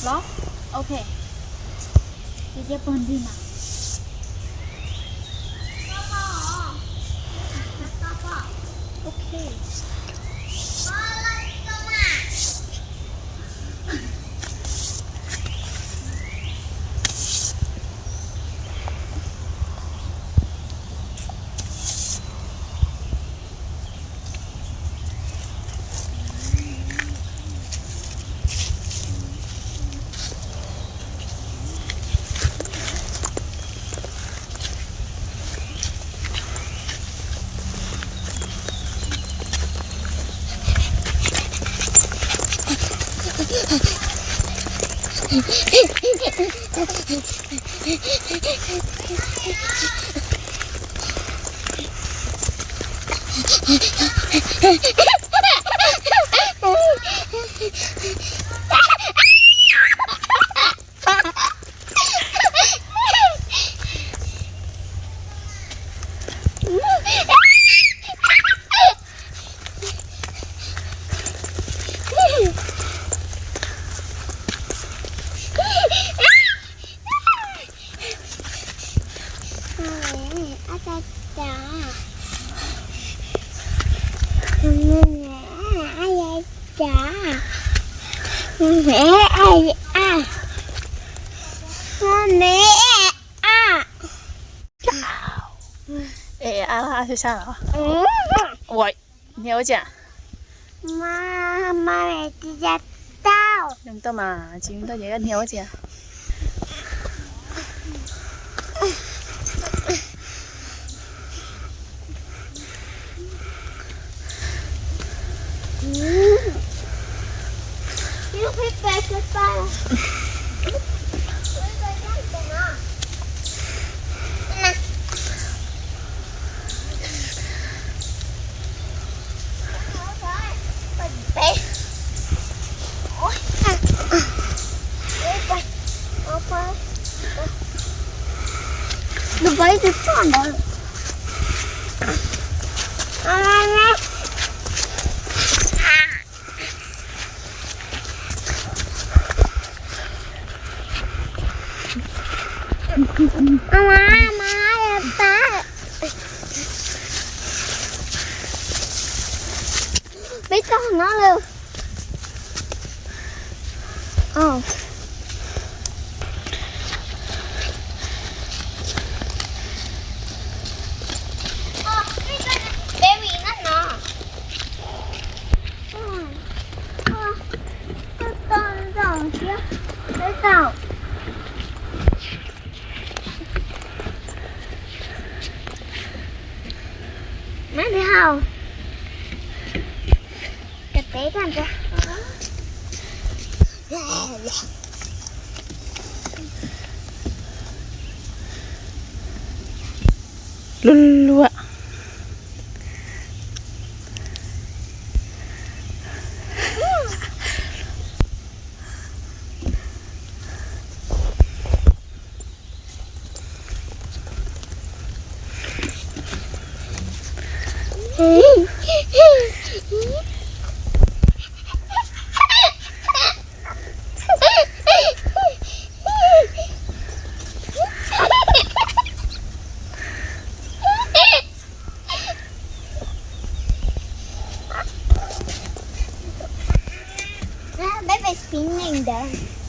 Los, ok. Ces cia pog nrig mas. Ok. Es ab sab sab los? Ua, hnia ua tsi? Tsis tau mas, tsis tau ces hnia ua tsi? Nws pom ib tug txoj ntawd. Peb tau no lawm. Mab li hau. Cov peb tag nrho. Luag luag. Peb pem pim neeg ntawd.